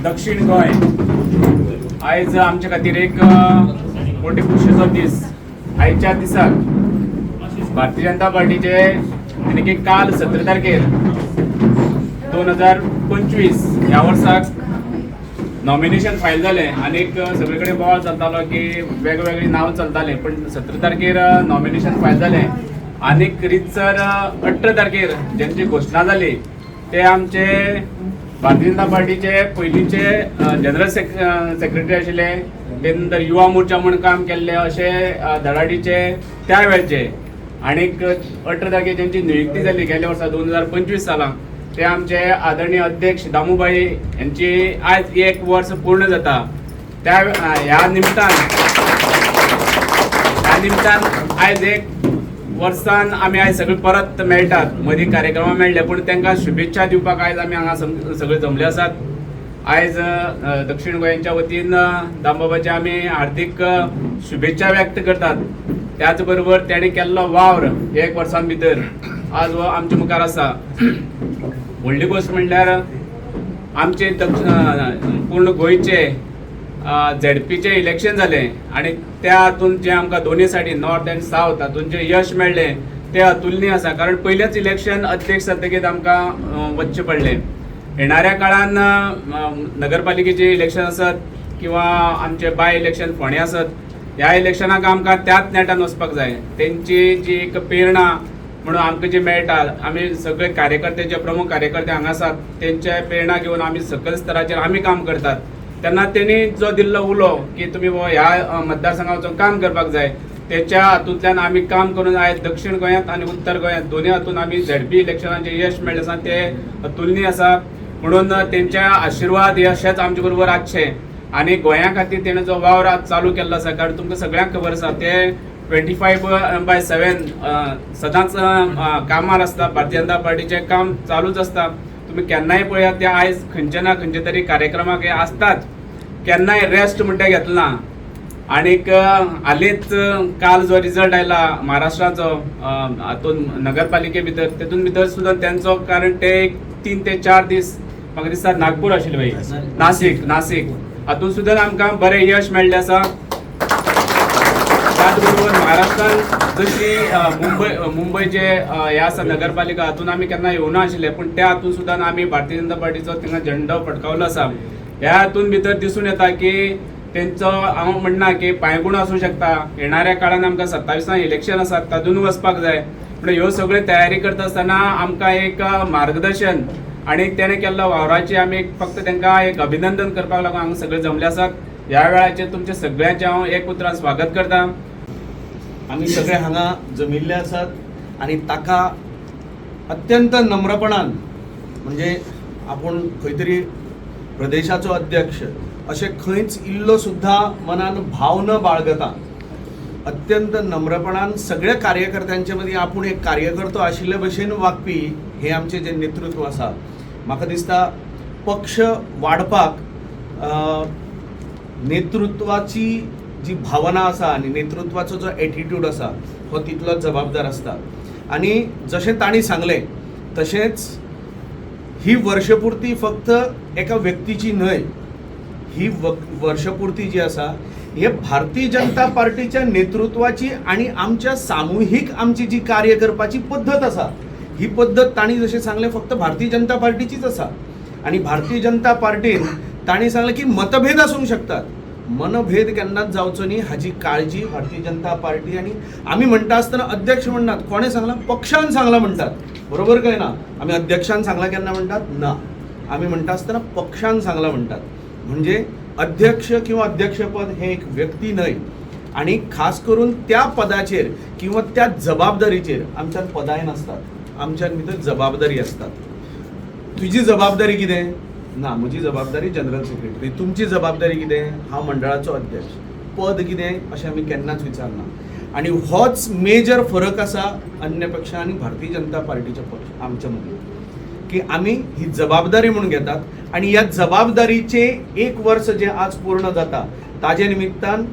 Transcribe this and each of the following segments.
दक्षिण गोंय आयज आमच्या खातीर एक मोठी खुशीचो दीस. आयच्या दिसाक भारतीय जनता पार्टीचे यानी की काल 17 तारखेर 2025 ह्या वर्साक नॉमिनेशन फायल जालें आनीक सगळे कडेन बोवाळ चलतालो की वेगवेगळी नांव चलतालें, पण 17 तारखेर नॉमिनेशन फायल जालें आनीक रितसर 18 तारखेर जेंची घोशणा जाली ते आमचे भारतीय जनता पार्टीचे पयलींचे जनरल सेक्रेटरी आशिल्ले, ते नंतर युवा मोर्चा म्हूण काम केल्ले अशे धडाडीचे त्या वेळचे, आनीक 18 तारखेर जेंची नियुक्ती जाली गेल्या वर्सा 2025 सालान ते आमचे आदरणीय अध्यक्ष दामूभाई यांची आज एक वर्स पूर्ण जाता. त्या ह्या निमतान आयज एक वर्सान आमी आयज सगळे परत मेळटात. मदीं कार्यक्रमां मेळ्ळे पूण तांकां शुभेच्छा दिवपाक आयज आमी हांगा सगळे जमले आसात. आयज दक्षिण गोंयच्या वतीन दामबाबाचे आमी हार्दीक शुभेच्छा व्यक्त करतात. त्याच बरोबर तेणी केल्लो वावर एक वर्सान भितर आज हो आमच्या मुखार आसा. व्हडली गोश्ट म्हणल्यार आमचे पूर्ण गोंयचे झेडपीचें इलेक्शन जालें आनी त्या हातून जें आमकां दोनूय सायडीन नॉर्थ आनी सावथ हातून जें यश मेळ्ळें तें अतुलनीय आसा, कारण पयलेंच इलेक्शन अध्यक्ष जातकीच आमकां वचचें पडलें. येणाऱ्या काळान नगरपालिकेचें इलेक्शन आसत किंवा आमचे बाय इलेक्शन फोंडें आसत, ह्या इलेक्शनाक आमकां त्याच नेटान वचपाक जाय. तेंची जी एक प्रेरणा म्हणून आमकां जी मेळटा, आमी सगळे कार्यकर्ते जे प्रमुख कार्यकर्ते हांगा आसात तेंचे प्रेरणा घेवन आमी सकयल स्तराचेर आमी काम करतात. तेन्ना तेणी जो दिल्लो उलो की तुमी ह्या मतदारसंघात वचून काम करपाक जाय, तेच्या हातूंतल्यान आमी काम करून आयज दक्षिण गोंयांत आनी उत्तर गोंयांत दोनूय हातून आमी झेडपी इलेक्शनाचें यश मेळ्ळें आसा तें अतुलनीय आसा. म्हणून तेंचे आशिर्वाद हे अशेंच आमचे बरोबर आसचे आनी गोंया खातीर तेणें जो वावर आज चालू केल्लो आसा, कारण तुमकां सगळ्यांक खबर आसा ते 25/7 सदांच कामार आसता. भारतीय जनता पार्टीचें काम चालूच आसता. तुमी केन्नाय पळयात ते आयज खंयचे ना खंयचे तरी कार्यक्रमाक हे आसताच, केन्नाय रेस्ट म्हणटा घेतला ना. आनीक हालींच काल जो रिजल्ट आयला महाराष्ट्राचो हातून नगरपालिके भितर, तेतून भितर सुद्दां तेंचो, कारण ते 3 ते 4 दीस म्हाका दिसता नागपूर आशिल्ले बाई, नासीक हातून सुद्दां आमकां बरें यश मेळ्ळें आसा. त्याच बरोबर महाराष्ट्रान जशी मुंबय जे हे आसा नगरपालिका हातून आमी केन्ना येवना आशिल्ले, पूण त्या हातून सुद्दां आमी भारतीय जनता पार्टीचो थिंगा झेंडो फडकावलो आसा. ह्या हातून भितर दिसून येता की तेंचो हांव म्हणना की पांयगुण आसूं शकता. येणाऱ्या काळान आमकां 27 इलेक्शन आसा तातूंत वचपाक जाय, पूण ह्यो सगळ्यो तयारी करता आसतना आमकां एक मार्गदर्शन आनी तेणें केल्ल्या वावराची आमी फक्त तांकां एक अभिनंदन करपाक लागून हांगा सगळे जमले आसात. ह्या वेळाचेर तुमचें सगळ्यांचें हांव एक उतरान स्वागत करता. आमी सगळे हांगा जमिल्ले आसात आनी ताका अत्यंत नम्रपणान, म्हणजे आपूण खंय तरी प्रदेशाचो अध्यक्ष अशें खंयच इल्लो सुद्दां मनान भाव न बाळगता अत्यंत नम्रपणान सगळ्या कार्यकर्त्यांचे मदीं आपूण एक कार्यकर्तो आशिल्ले भशेन वागपी हे आमचें जें नेतृत्व आसा, म्हाका दिसता पक्ष वाडपाक नेतृत्वाची जी भावना आसा आनी नेतृत्वाचो जो एटिट्यूड आसा हो तितलोच जबाबदार आसता. आनी जशें तांणी सांगलें तशेंच ही वर्षपूर्ती फक्त एका व्यक्तीची न्हय, ही वर्षपूर्ती जी आसा हे भारतीय जनता पार्टीच्या नेतृत्वाची आनी आमच्या सामुहीक आमची जी कार्य करपाची पद्दत आसा, ही पद्दत तांणी जशें सांगलें फक्त भारतीय जनता पार्टीचीच आसा. आनी भारतीय जनता पार्टीन तांणी सांगलें की मतभेद आसूंक शकतात, मनभेद केन्नाच जावचो न्ही हाजी काळजी भारतीय जनता पार्टी. आनी आमी म्हणटा आसतना अध्यक्ष म्हणनात, कोणें सांगलां, पक्षान सांगलां म्हणटात, बरोबर काय ना? आमी अध्यक्षान सांगलां केन्ना म्हणटात ना, आमी म्हणटा आसतना पक्षान सांगलां म्हणटात. म्हणजे अध्यक्ष किंवा अध्यक्षपद हे एक व्यक्ती न्हय आनी खास करून त्या पदाचेर किंवा त्या जबाबदारीचेर आमच्यान पदाय नासतात, आमच्यान भितर जबाबदारी आसतात. तुजी जबाबदारी कितें? ना, म्हजी जबाबदारी जनरल सेक्रेटरी. तुमची जबाबदारी कितें? हांव मंडळाचो अध्यक्ष. पद कितें अशें आमी केन्नाच विचारना. आनी होच मेजर फरक आसा अन्य पक्षा आनी भारतीय जनता पार्टीच्या पक्ष आमच्या मदीं, की आमी ही जबाबदारी म्हणून घेतात. आनी ह्या जबाबदारीचे एक वर्स जें आज पूर्ण जाता ताजे निमित्तान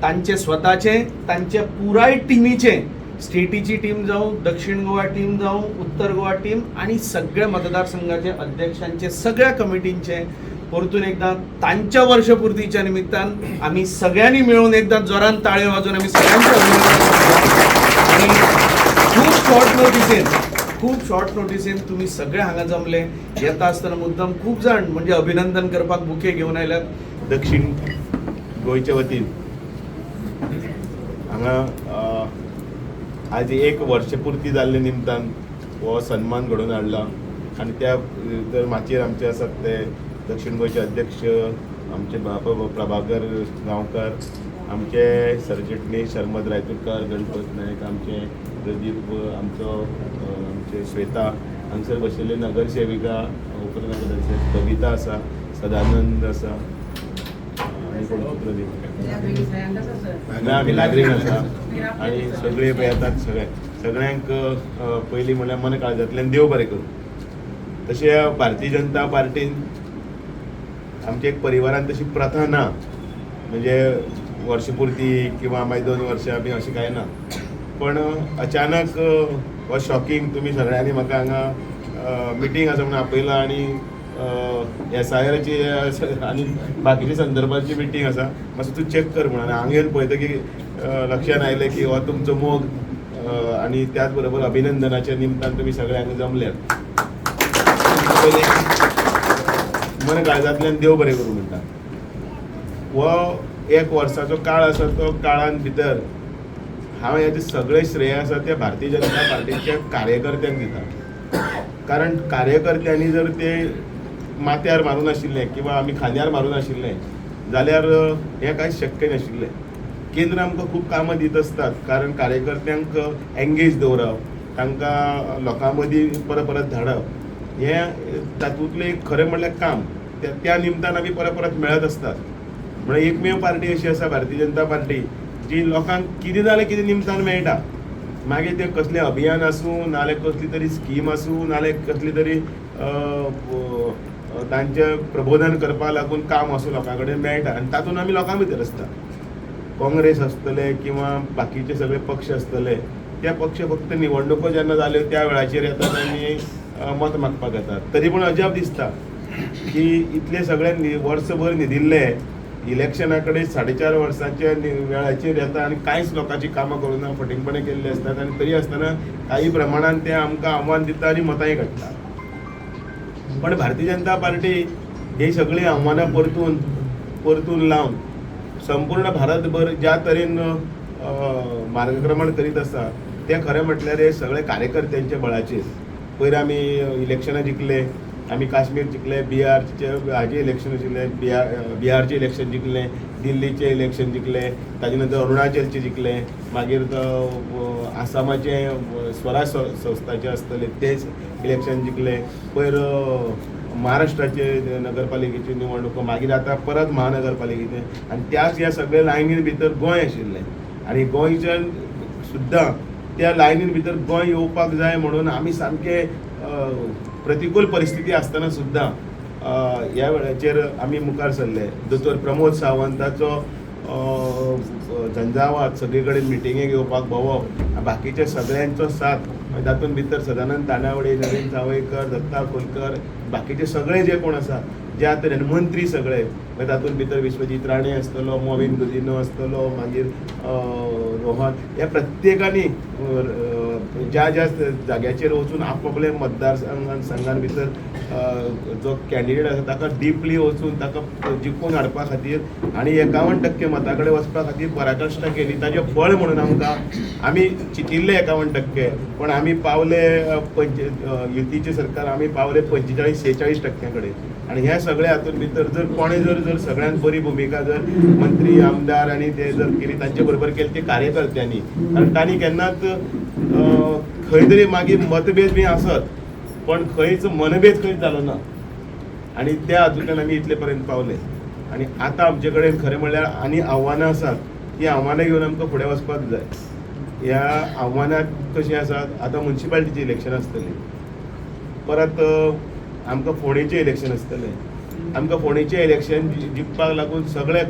तांचे स्वताचे, तांच्या पुराय टिमीचे, स्टेटीची टीम जावं, दक्षिण गोवा टीम जावं, उत्तर गोवा टीम आनी सगळ्या मतदारसंघाचे अध्यक्षांचे, सगळ्या कमिटींचे परतून एकदां तांच्या वर्षपूर्तीच्या निमित्तान आमी सगळ्यांनी मेळून एकदां जोरान ताळयो वाजोवन आमी सगळ्यांचें अभिनंदन करूया. आनी खूब शॉर्ट नोटीसेन, खूब शॉर्ट नोटीसेन तुमी सगळे हांगा जमले. येता आसतना मुद्दम खूब जाण म्हणजे अभिनंदन करपाक बुके घेवन आयल्यात. दक्षिण गोंयच्या वतीन हांगा आज एक वर्षपूर्ती जाल्ले निमतान हो सन्मान घडोवन हाडला आनी त्या तर माचयेर आमचे आसात ते दक्षिण गोंयचे अध्यक्ष आमचे बाबा प्रभाकर गांवकर, आमचे सरचिटणीस शर्मद रायतुरकर, गणपत नायक, आमचे प्रदीप, आमचो आमचे श्वेता, हांगसर बशिल्ले नगरसेविका, उपनगराध्यक्ष कविता आसा, सदानंद आसा आनी कोण प्रदीप ना मिलाग्रीन आसा आनी सगळे पळय येतात. सगळे सगळ्यांक पयलीं म्हणल्यार मन काळजांतल्यान देव बरें करूं. तशें भारतीय जनता पार्टीन आमच्या एक परिवारान तशी प्रथा ना, म्हणजे वर्षपूर्ती किंवा मागीर 2 वर्सां बी अशें कांय ना. पण अचानक हो शॉकिंग तुमी सगळ्यांनी म्हाका हांगा मिटींग आसा म्हणून आपयला आनी एसआयआराची आनी बाकीच्या संदर्भाची मिटींग आसा, मातसो तूं चॅक कर म्हणून. आनी हांगा येवन पळयता की लक्षान आयलें की हो तुमचो मोग आनी त्याच बरोबर अभिनंदनाच्या निमतान तुमी सगळे हांगा जमल्यात. पयलीं मन काळजांतल्यान देव बरें करूं म्हणटा. हो एक वर्साचो काळ आसा, तो काळान भितर हांव हेजें सगळें श्रेय आसा तें भारतीय जनता पार्टीच्या कार्यकर्त्यांक दिता. कारण कार्यकर्त्यांनी जर ते माथ्यार मारूं नाशिल्लें किंवा आमी खांद्यार मारूं नाशिल्लें जाल्यार हें कांय शक्य नाशिल्लें. केंद्र आमकां खूब कामां दीत आसतात, कारण कार्यकर्त्यांक एंगेज दवरप, तांकां लोकां मदीं परत परत धाडप हें तातूंतलें एक खरें म्हणल्यार काम. त्या निमतान आमी परत परत मेळत आसतात. म्हणल्यार एकमेव पार्टी अशी आसा भारतीय जनता पार्टी जी लोकांक कितें जाल्यार कितें निमतान मेळटा. मागीर तें कसलें अभियान आसूं, नाल्यार कसली तरी स्कीम आसूं, नाल्यार कसली तरी तांचें प्रबोधन करपाक लागून काम आसूं, लोकां कडेन मेळटा आनी तातूंत आमी लोकां भितर आसता. काँग्रेस आसतले किंवा बाकीचे सगळे पक्ष आसतले, ते पक्ष फक्त निवडणुको जेन्ना जाल्यो त्या वेळाचेर येतात आनी मत मागपाक येतात. तरी पूण अजाप दिसता की इतले सगळे वर्सभर न्हिदिल्ले इलेक्शना कडेन 4.5 वर्सांच्या वेळाचेर येता आनी कांयच लोकांची कामां करूं ना, फटींगपणां केल्ली आसतात आनी तरी आसतना काही प्रमाणान ते आमकां आव्हान दिता आनी मतांय काडटा. पण भारतीय जनता पार्टी ही सगळीं आव्हानां परतून परतून लावन संपूर्ण भारतभर ज्या तरेन मार्गक्रमण करीत आसा तें खरें म्हटल्यार हे सगळे कार्यकर्त्यांच्या बळाचेर. पयर आमी इलेक्शनां जिखले, आमी काश्मीर जिखले, बिहारचे हाजे इलेक्शन आशिल्ले, बिहारचें इलेक्शन जिखलें, दिल्लीचें इलेक्शन जिखलें, ताजे नंतर अरुणाचलचें जिखलें, मागीर आसामाचें स्वराज संस्थाचें आसतलें तें इलेक्शन जिखलें, पयर महाराष्ट्राचे नगरपालिकेच्यो निवडणुको, मागीर आतां परत महानगरपालिकेचें. आनी त्याच ह्या सगळ्या लायनीन भितर गोंय आशिल्लें आनी गोंयच्यान सुद्दां त्या लायनीन भितर गोंय येवपाक जाय म्हणून आमी सामके प्रतिकूल परिस्थिती आसतना सुद्दां ह्या वेळाचेर आमी मुखार सरले. दोतोर प्रमोद सावंताचो झंझावात, सगळे कडेन मिटिंगेक येवपाक भोंवप, बाकीच्या सगळ्यांचो साथ, तातूंत भितर सदानंद तानावडे, नवीन सावयकर, दत्ता खोलकर, बाकीचे सगळे जे कोण आसा ज्या तरेन मंत्री सगळे, तातूंत भितर विश्वजीत राणे आसतलो, मोविन गुदिन्हो आसतलो, मागीर रोहन, ह्या प्रत्येकांनी ज्या ज्या जाग्याचेर वचून आपआपले मतदारसंघान संघान भितर जो कॅन्डिडेट आसा ताका डिपली वचून ताका जिखून हाडपा खातीर आनी 51% मतां कडेन वचपा खातीर पराकाश्टा केली. ताजें फळ म्हणून आमकां आमी चिंतिल्ले 51%, पण आमी पावले युतीचें सरकार आमी पावले 45-46% कडेन. आनी ह्या सगळ्या हातूंत भितर जर कोणें जर जर सगळ्यांत बरी भुमिका जर मंत्री, आमदार आनी ते जर केली तांचे बरोबर केली ते कार्यकर्त्यांनी, कारण तांणी केन्नाच खंय तरी मागीर मतभेद बी आसत पण खंयच मनभेद खंयच जालो ना आनी त्या हातूंतल्यान आमी इतले पर्यंत पावले. आनी आतां आमचे कडेन खरें म्हणल्यार आनी आव्हानां आसात, ती आव्हानां घेवन आमकां फुडें वचपाक जाय. ह्या आव्हानां कशीं आसात, आतां मुन्सिपालिटीचें इलेक्शन आसतलें, परत आमकां फोंडेचें इलेक्शन आसतलें. आमकां फोंडेचें इलेक्शन जिखपाक लागून सगळे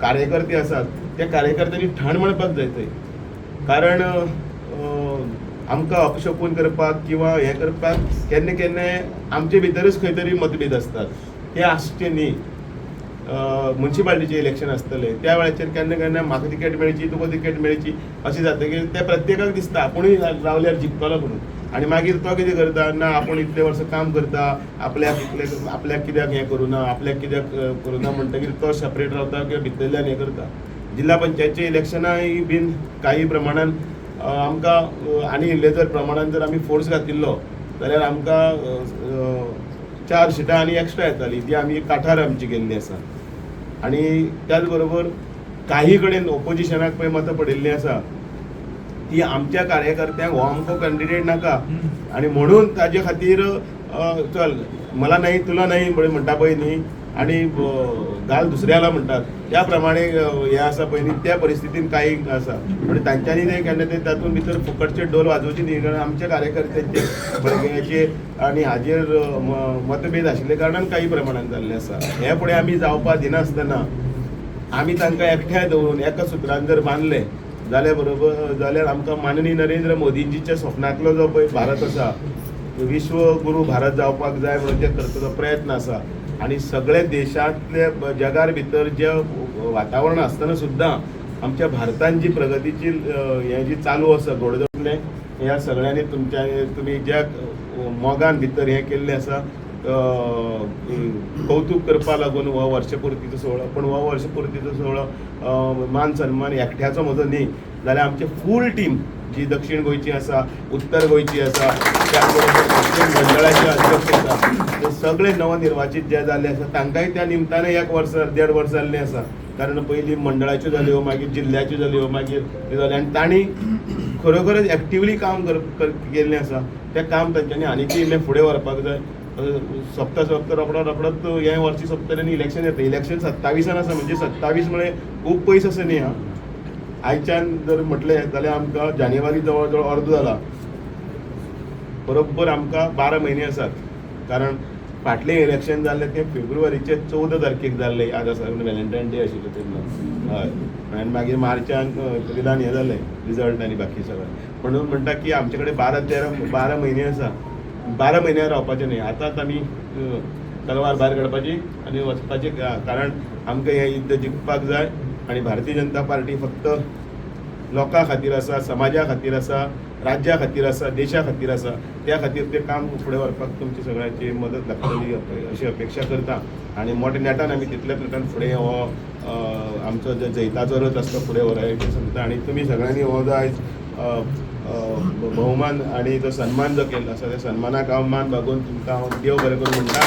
कार्यकर्ते आसात त्या कार्यकर्त्यांनी ठाण मांडपाक जाय थंय, कारण आमकां अपशकून करपाक किंवा हें करपाक केन्ना केन्नाय आमचे भितरूच खंय तरी मतभेद आसतात. हे आसचे न्ही. मुन्सिपाल्टीचें इलेक्शन आसतलें त्या वेळाचेर केन्ना केन्ना म्हाका तिकेट मेळची, तुका तिकेट मेळची अशें जातकीर तें प्रत्येकाक दिसता आपुणूय रावल्यार जिखतलो म्हणून. आनी मागीर तो कितें करता ना, आपूण इतले वर्सां काम करता, आपल्याक इतले, आपल्याक कित्याक हें करूं ना, आपल्याक कित्याक करूं ना म्हणटकीर तो सेपरेट रावता किंवा भितरल्यान हें करता. जिल्हा पंचायतचे इलेक्शनाय बीन काही प्रमाणान आमकां आनी इल्ले जर प्रमाणान जर आमी फोर्स घातिल्लो जाल्यार आमकां 4 सिटां आनी एक्स्ट्रा येताली, जी आमी काठार आमची गेल्ली आसा. आनी त्याच बरोबर काही कडेन ओपोजिशनाक पळय मतां पडिल्लीं आसा ती आमच्या कार्यकर्त्यांक हो आमकां कॅन्डिडेट नाका आनी म्हणून ताजे खातीर चल मला नाही तुला नाही म्हणटा पळय न्ही, आनी घाल दुसऱ्याला म्हणटात त्या प्रमाणे हें आसा पळय न्ही, त्या परिस्थितीन काही आसा. म्हणजे तांच्यांनी ते केन्ना ते तातूंत भितर फुकटचे डोल वाजोवचे न्ही, कारण आमच्या कार्यकर्त्यांचे बळग्याचे आनी हाजेर मतभेद आशिल्ले कारणान काही प्रमाणान जाल्लें आसा. हे फुडें आमी जावपा दिनासतना आमी तांकां एकठांय दवरून एका सुत्रान जर बांदलें जाल्यार बरोबर, जाल्यार आमकां माननीय नरेंद्र मोदीजीच्या स्वप्नांतलो जो पळय भारत आसा, विश्वगुरू भारत जावपाक जाय म्हणून ते करतलो प्रयत्न आसा. आनी सगळे देशांतले जगार भितर जे वातावरण आसतना सुद्दां आमच्या भारतान जी प्रगतीची हें जी चालू आसा घोडदौडलें, ह्या सगळ्यांनी तुमच्या तुमी ज्या मोगान भितर हें केल्लें आसा, कौतूक करपा लागून हो वर्षपुर्तीचो सुवाळो. पूण हो वर्षपुर्तीचो सुवाळो मान सन्मान एकट्याचो म्हजो न्ही, जाल्यार आमची फूल टीम जी दक्षिण गोंयची आसा, उत्तर गोंयची आसा, त्याच बरोबर दक्षिण मंडळाचे अध्यक्ष आसा, ते सगळे नवनिर्वाचित जे जाल्ले आसा तांकांय त्या निमतान 1 वर्स 1.5 वर्स जाल्लें आसा. कारण पयलीं मंडळाच्यो जाल्यो, मागीर जिल्ल्याच्यो जाल्यो, मागीर ते जाले आनी तांणी खरोखरच एक्टिवली काम केल्लें आसा. तें काम तांच्यांनी आनीकय इल्लें फुडें व्हरपाक जाय. सोंपता सोंपता रोखडो रोखडोच हें वर्स सोंपतलें आनी इलेक्शन येता. इलेक्शन 27 आसा, म्हणजे 27 म्हळ्यार खूब पयस आसा न्ही. हा, आयच्यान जर म्हटलें जाल्यार आमकां जानेवारी जवळ जवळ अर्दो जाला, बरोबर आमकां 12 म्हयने आसात. कारण फाटलें इलेक्शन जाल्लें तें फेब्रुवारीचे 14 तारखेक जाल्लें, याद आसा, व्हॅलेंटायन डे आशिल्लो तेन्ना. हय, आनी मागीर मार्चान एप्रिलान हें जालें रिजल्ट आनी बाकी सगळें. म्हणून म्हणटा की आमचे कडेन 12-13 म्हयने आसा. 12 म्हयन्या रावपाचें न्ही, आतांच आमी तलवार भायर काडपाची आनी वचपाचें, कारण आमकां हें युद्ध जिखपाक जाय. आनी भारतीय जनता पार्टी फक्त लोकां खातीर आसा, समाजा खातीर आसा, राज्या खातीर आसा, देशा खातीर आसा. त्या खातीर तें काम फुडें व्हरपाक तुमची सगळ्यांची मदत लागतली अशी अपेक्षा करता. आनी मोठ्या नेटान आमी तितल्याच नेटान फुडें हो आमचो जो जैताचो रथ आसता फुडें व्हरपाचें सांगता. आनी तुमी सगळ्यांनी हो जो आयज भोवमान आनी जो सन्मान जो केल्लो आसा त्या सन्मानाक हांव मान बागोवन तुमकां हांव देव बरें करूं म्हणटा.